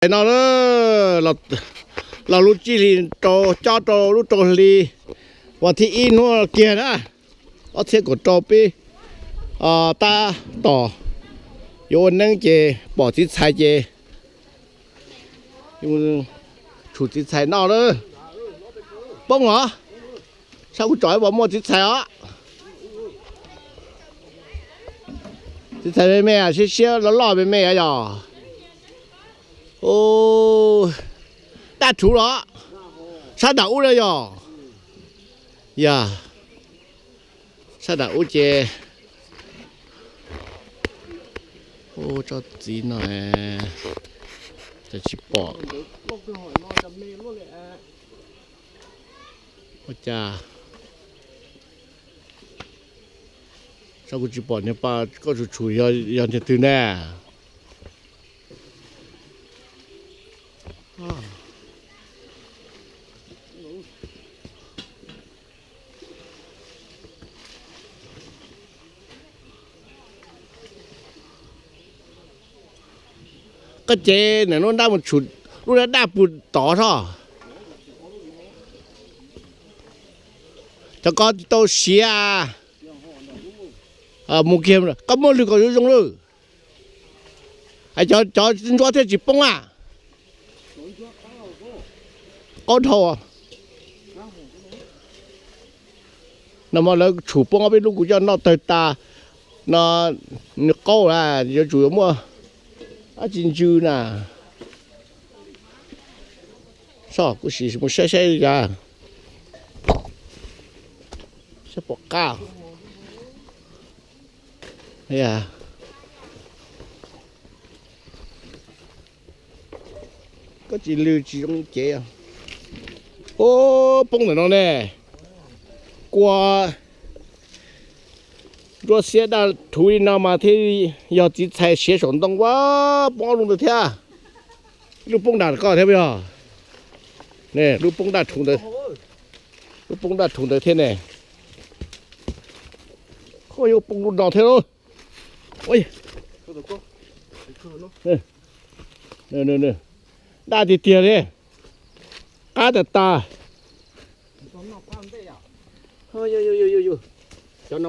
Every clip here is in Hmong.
Tais no los lub tsib hlis rau cob rau lub rau hli vas thib ib hnub kiag na, ob txhiab kaum rau peb tab tom yuav ua neeb ces pom txiv txhais ces tshum txiv txhais noj lawm. Poob os, sab kuv tsom ib puas muaj txiv txhais os. Txiv txhais me me siab siab loj loj me me yog. Daj rhuv los, sab nram ub na yog. Yog, sab nram ub ces tsob txiv no cas tsis pom. Ua cas sab kuv tsis pom niag pa koj tshum tshum yog niag twg ne? Koj cev ntawm lub nrab mus tshum lub nrab daj pus tod tho. Cov ko tsis tau siav. Mus kiag koj muab lwg kom zoo zoo lawm. Cov ntsuab thiaj tsis poob a. Qaub dhau. No mas lawv tshum poob ob peb lub kuv coj noj tawg tas no. Nws qaub lawm yuav tsum yuav muaj dab tsi ntsw na. Soj kuv sim mus saib saib li cas. Saib pom qab. Koj tsis lwg tsis zoo cev. Ub, poob ntawm no ne. Kua nruab xiab daj rhuv li no mas thiaj yog txiv txhais siav saum ntoo ua poob ob lub ntawd thiab. Lub poob nram koj thiab puas yog? Ne lub poob daj rhuv ntawd. Lub poob daj rhuv ntawd thiab ne. Koj yuav poob lub no thiab lauj. Daj tiag tiag li. Qab tas tas. Cov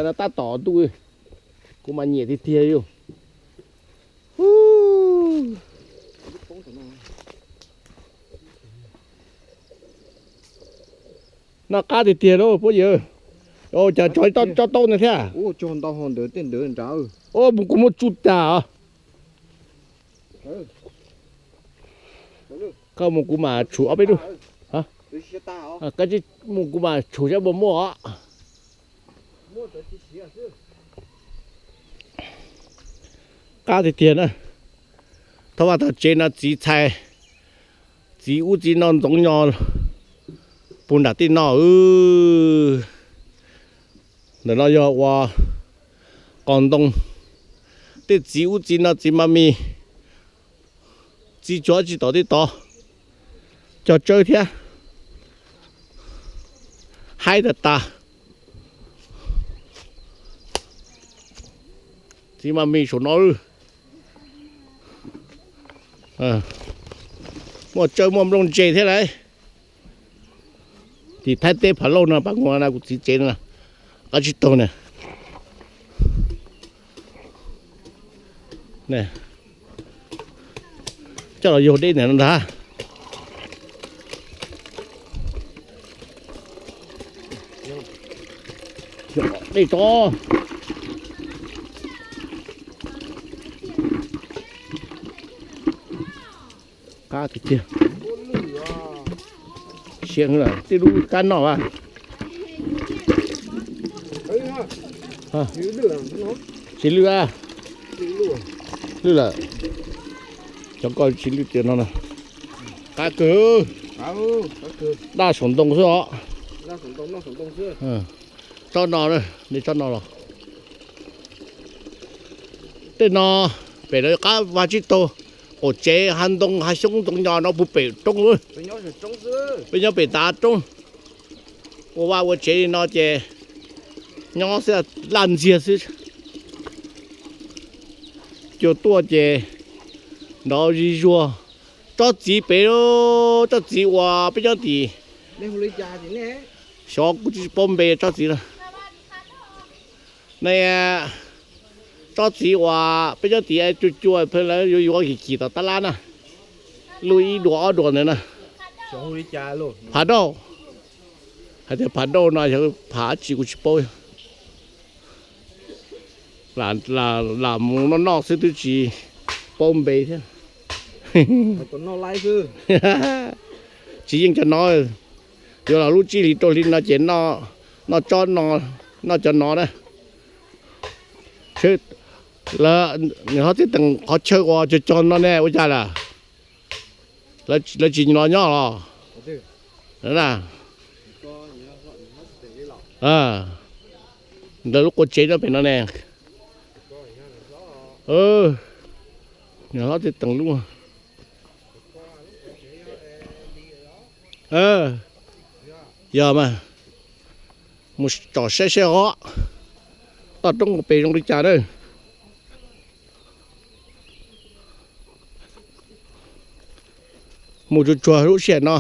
no tab tom ntuj, kuv mas nyiam tiag tiag li. Noj qab tiag tiag lauj puab yawg. Cas tso tsob taub ntawd thiab. Mus kuv muab tsuj tas os. Koj mus kuv mam tshum ob peb lub. Koj mus kuv mam tshum saib puas muaj os. Qab tiag tiag na. Thov vaj thov tsev no txiv txhais, txiv ub txiv no ntxoov nyo puag nram tej no. Ntawm no yog ua qos ntoo, tej txiv ub txiv no txiv mas mis, txiv tsuav tsis tom tej tod, cog tsawb thiab, haib tas tas. Txiv mas mis saum no. Muaj tsawb muaj nplooj ntse thiab lauj. Tim Thaib teb Phav Lauj no pab kuv na, kuv txiv tsev no, qab tsib taug na. Coj los yug dej ntawm no ntag. Dej tso. Qab tiag tiag. Siab lawm, tej lub kab noj a. Tsis lwj a. Lwj lawm. Cov ko tsis lwj tiag no na. Qab kawg. Daj saum ntoo xwb os. Tsob no, nej tsob no los. Tej no pem lawv qab vaj tsib taug, qaum tsev hav ntoo hav xyoob ntoo nyo no puag pem roob. Peb nyob pem tav roob, ua vaj ua tsev li no ces nyob xwb laj ntxiag xwb. Cua tuaj ces Nrov zig zuag. Tsob txiv pem, tsob txiv uas peb nyob tim, xyov kuv tsis paub npe tsob txiv na. Ne, tsob txiv uas peb nyob tim cua cua pheej lawv yuav yuav kim kim tom tab lab na, luj ib duas ob duas ntawd na. Phav dauj, hais tias phav dauj no yog phav dab tsi kuv tsis paub. Lam mus noj noj xwb twb tsis paub npe thiab. Tsis yeej cov no, yuav los lub tsib hlis rau hli no ces noj tsob no, noj cov no na. Nws hlob txij teem qhov chaw uas cog cog no ne ua cas lawm? Lawv tsis los nyob los? Ntawm lub qua tsev nyob pem no ne. Nws hlob txij teem lub. Yog mas, mus tsom saib saib os, toj roob pem zoo li cas na. Mus tsuag tsuag lub sij hawm no,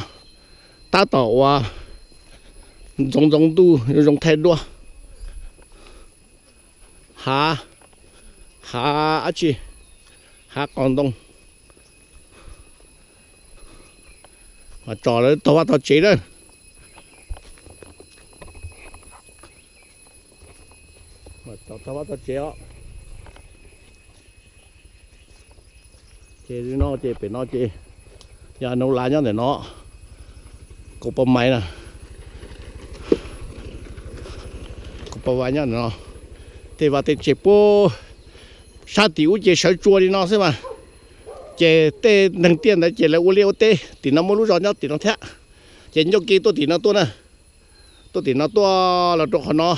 tab tom uas ntxoov ntxoov ntuj zoo thaij duab. Hav, hav dab tsi, hav qos ntoo. Mas tsom lawv tog vaj tog tsev na. Tog vaj tog tsev os. Ces no ces pem no ces yog Nau Lav nyob ntawm no, Kaum Paj Maiv na, Kaum Paj Maiv nyob ntawm no. Tej vaj tej tsev puag sab tim ub ces sawv tsua li no xwb mas, ces tej neeg tiaj ntawd ces lawv ua liaj ua teb tim no, muaj lub zos nyob tim no thiab, ces ncauj ke tuaj tim no tuaj na. Tuaj tim no tuaj los rau qhov no,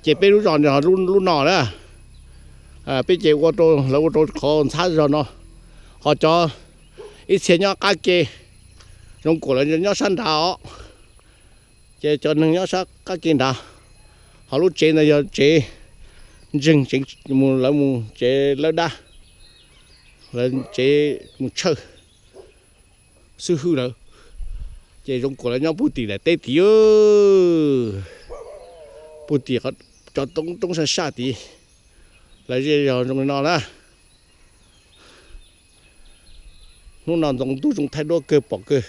ces peb lub zos lub no na, peb ces ua rau lawv ua rau qhov ntxhab zog no. Ho cov ib txhia nyob qab ke, Zoo Kuam lawv nyob sab nrad os, ces cov neeg nyob sab qab ke nrad. Ho lub tsev ntawd yog tsev ntseeg, tsev mus lawv mus tsev lawb dab, lawv tsev mus tshawj xib hwb lawm. Ces Zoo Kuam lawv nyob puag tim daim teb tid, puag tim cov roob roob saj saj tid. Lawv zej zog zoo li no na. Hnub no ntxoov ntuj zoo thaij duab kawg pom kawg.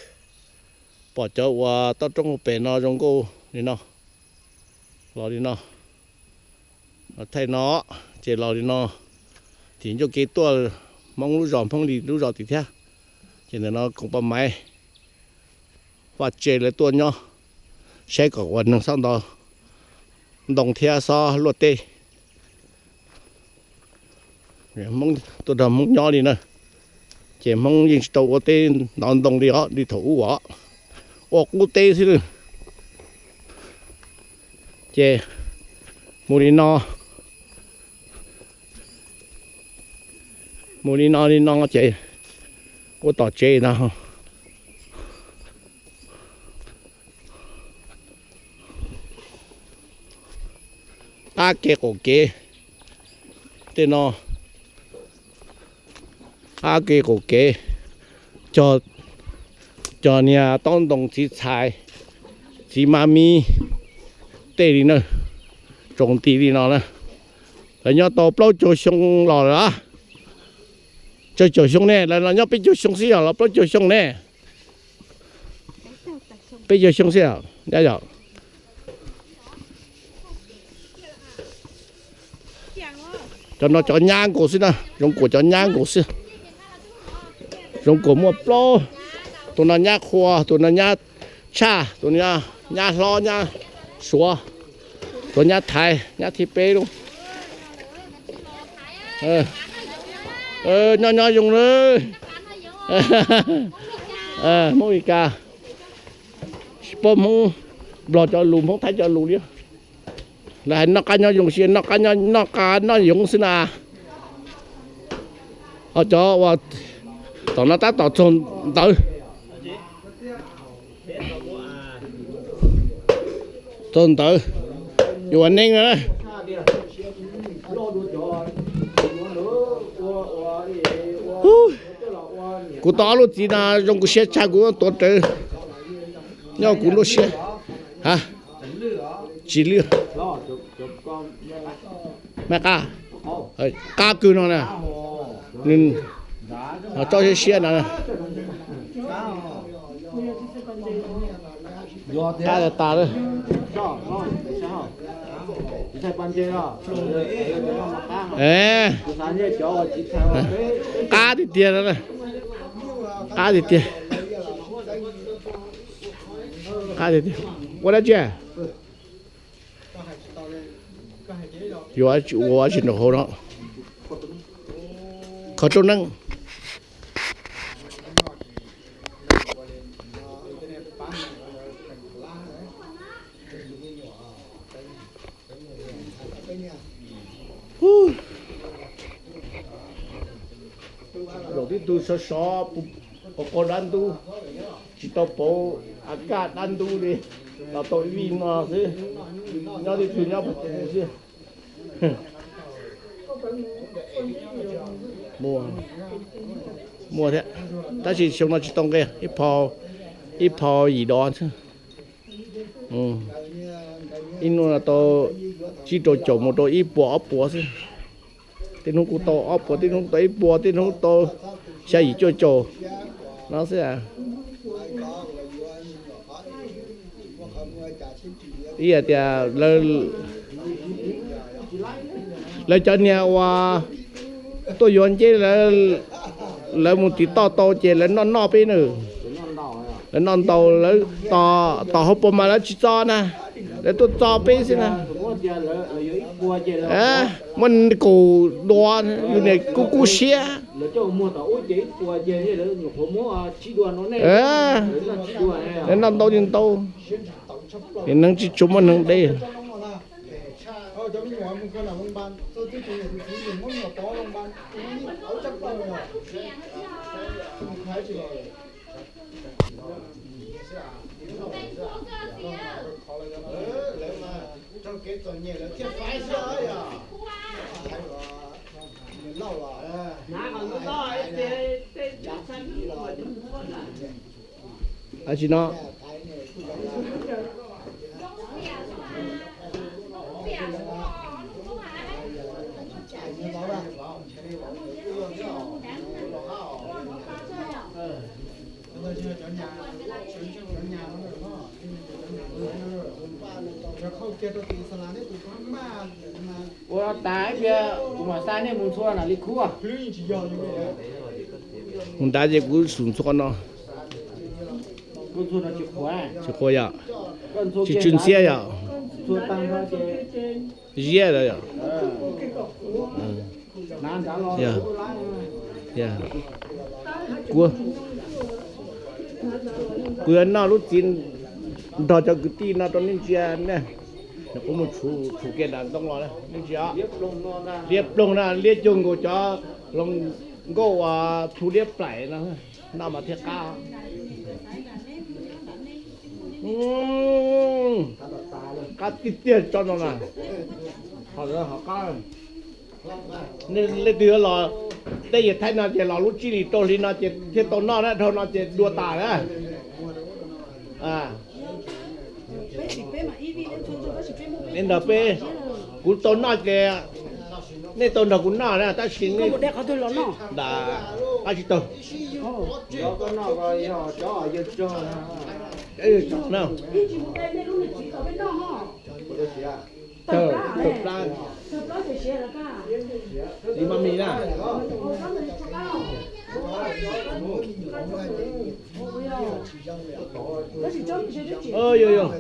Pom cov uas toj roob hauv pes no zoo nkauj li no, los li no, thaij no, ces los li no, tim ncauj ke tuaj Hmoob lub zos, Hmoob li lub zos tim thiab. Ces ntawm no Koom Paj Maiv, vaj tse lawv tuaj nyob, saib kom ua neeg xob nto ntoo thiab xob luaj teb. Hmoob tuaj nrog Hmoob nyob li na, ces Hmoob yeej tsis tau ua teb ntov ntoo li os, li thaum ub os, ua qub teb xwb. Ces mus li no, mus li no li no ces ua tom tsev no. Qab ke qaum kev, tej no, qab ke qaum kev, cog niag taub ntoo txiv txhais, txiv mab mib tej li na, tsaus nti li no na. Lawv nyob tau plaub caug xyoo los lawm. Tsawg caug xyoo ne? Lawv los nyob peb caug xyoo xwb yog los plaub caug xyoo ne? Peb caug xyoo xwb yom. Cov no cov nyab nkaus xwb na, Zoov Kuam cov nyab nkaus xwb. Zoov Kuam muaj plaub, tus no nyab qhua, tus no nyab tshaj, tus no nyab hlob, nyab suav, tus nyab thaiv, nyab thib peb lauj. Nyob nyob zoo na. Hmoob Mes Kas, tsis paub Hmoob Nplog cov lus, Hmoob Thaib cov lus li. Lawv hais noj qab nyob zoo xwb, noj qab noj yoov xwb na. Ho cov uas tom no tab tom txog ntawd, txog ntawd yuav ua neeb na. Kuv tau ob lub txiv no zoo kuv siab tshaj kuv tuav rawv nyob kuv lub siab. Ha, tsis lwj. Maj qab, qab kawg no na. Nws tsob siab siab no. Qab tas tas lawm. Qab tiag tiag, qab tiag tiag. Qab tiag tiag. Ua dab tsi? Yuav ua dab tsi rau hauv no? Qhov rooj neeb. Zaum tib tug sov sov, qaug qaug dab ntub, tsis tau pauv a kaj dab ntub li, los tau ib vij no xwb, nyob tib tug nyob puv puv xwb. Muaj thiab, tab sis xyoo no tsis tau nqi, ib phau yim dos xwb. Ib hnub no tau tsib rau caum mus rau ib puas ob puas xwb. Tej hnub kuj tau ob puas, tej hnub tau ib puas, tej hnub tau xya yim cuaj caum no xwb. Ib yam tias lawv cov niag uas tuaj yuav nceb, lawv mus tim toj tau ces lawv noj noj peb na. Lawv noj ntau, lawv tos hauv paus mas lawv tsis txo na, lawv tuaj txo peb xwb na. Muab kaum dua, yus niam kub kub siab. Lawv noj ntau li ntau, neeg tsis tshua muaj neeg deb. Ab tsis no. Ua tas ib pliag kuv mam xa nej mus ntxhua na li khub. Mus nrad ces kuv xum ntxhua no. Tsis qhuav yom. Tsis tsw ntxiab yom. Ziab lawm yom. Kuv, kuv yuav noj lub txiv nrog cov kwv tij no rau nej ntsia ne. Kuv mus tshum kiag nram ntoo los nej ntsia. Liab ploog na, liab cuag nkaus cov hluas nkauj uas thu liab plaim no, noj mas thiaj qab. Qab tiag tiag tsob no na. Qab, leej twg los tej yam thaij no ces los lub tsib hlis rau hli no ces thiaj tau noj na, dhau no ces dua tas na. Nej nrog peb, kuv tau noj ces nej tau nrog kuv noj na, tab sis nej, qab tsis tau. Tawg plab. Li mas mis na. Yog, yog,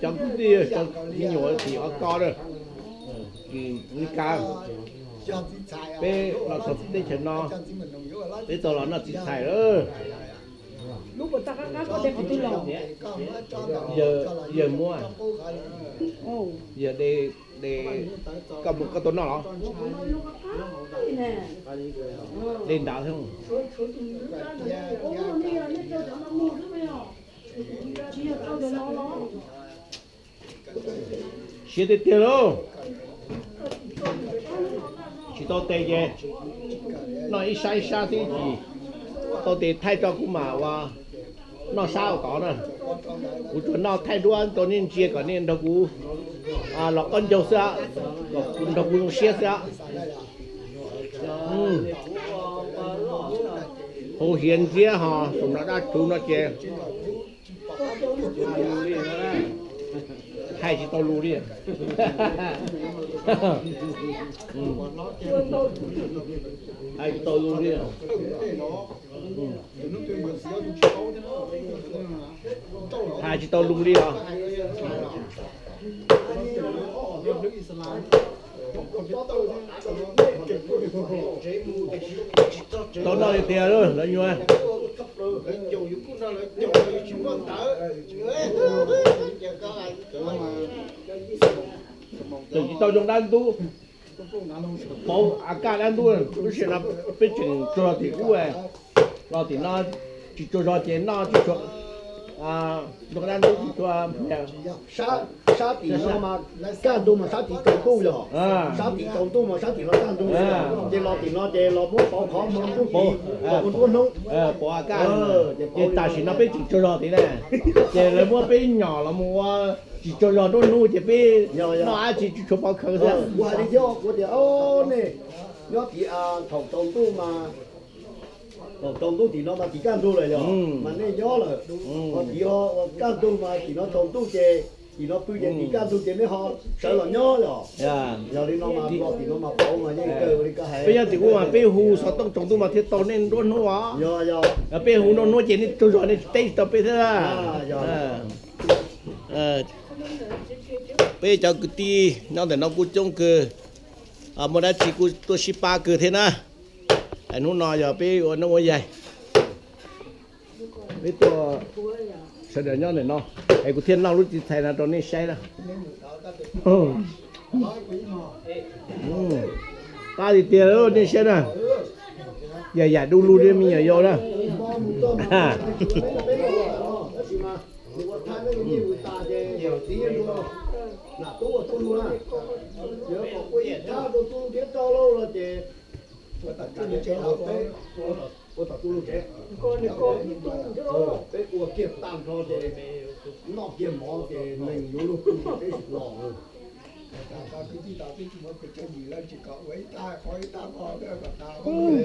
cov kwv tij, cov me nyuam tim ob ko na, li ka, peb los txog teb chaws no, peb tau los noj txiv txhais lawm. Yawg muab, yawg de, de, koj mus koj tau noj los? De nrad thiab. Siav tiag tiag lauj. Tsis tau tes ces noj ib sab ib sab xwb ces Tau tes thaij tso kuv mam ua noj sab ua tod na. Kuv tsuas noj thaij duab rau nej ntsia kom nej nrog kuv los qaub ncaug xwb, kom nrog kuv zoo siab xwb. Hauv hiav ntxiab ho saum no dab tsuv no ces hais tsis tau lus li. Hais tsis tau lus li. Hais tsis tau lus li os. Tau noj li tiag lawv nyuag. Tseem tsis tau zoo dab ntub. Pauv a kaj dab ntub, lub sij hawm no peb tseem tsaug zog tim ub, los tim no tsis tsaug zog ces noj tsis tshua zoo dab ntub tsis tshua. Sab tim no mas kaj ntug mas sab tid tsaus ntuj yog, sab tid tsaus ntuj mas sab tim no kaj ntug, ces los tim no ces los muab pauv qhov mus ntuj tid, pauv nruab hnub. Pauv a kaj, ces tam sim no peb tseem tsaug zog tid na, ces lawv muab peb nyom los mus ua tsis tsaug zog nruab hnub ces peb noj dab tsi tsis tshua pov khawv xwb. Kuv hais li thiab kuv tias, o, nej nyob tid thaum tsaus ntuj mas, thaum tsaus ntuj tim no mas tim kaj ntug lawm yog, mas nej nyob lawm, ho tid ho ua kaj ntug mas tim no tsaus ntuj ces tim no pw ces tim kaj ntug ces nej ho sawv los nyob yog. Yog li no mas los tim no mas pauv mas yeej kawg li koj hais. Peb nyob tim ub mas peb hu xov tooj tsaus ntuj mas thiaj tau nej nruab hnub os. Yog, yog peb hu nruab hnub ces nej tsaug zog nej tsis teb tsis tau peb thiab. Peb cov kwv tij nyob ntawm no kuj coob kawg, muaj dab tsi kuj tuaj sib pab kawg thiab na. Hnub no yog peb ua neeb ua yaig, peb tuaj sawv daws nyob ntawm no, es kuv thiaj noj lub txiv txhais no rau nej saib na. Qab tiag tiag nej saib na, yam yam du lug li me nyuam yaus na. Peb ua kiag tag nrho ces noj kiag mov ces neeg yuav luag pw ces peb los.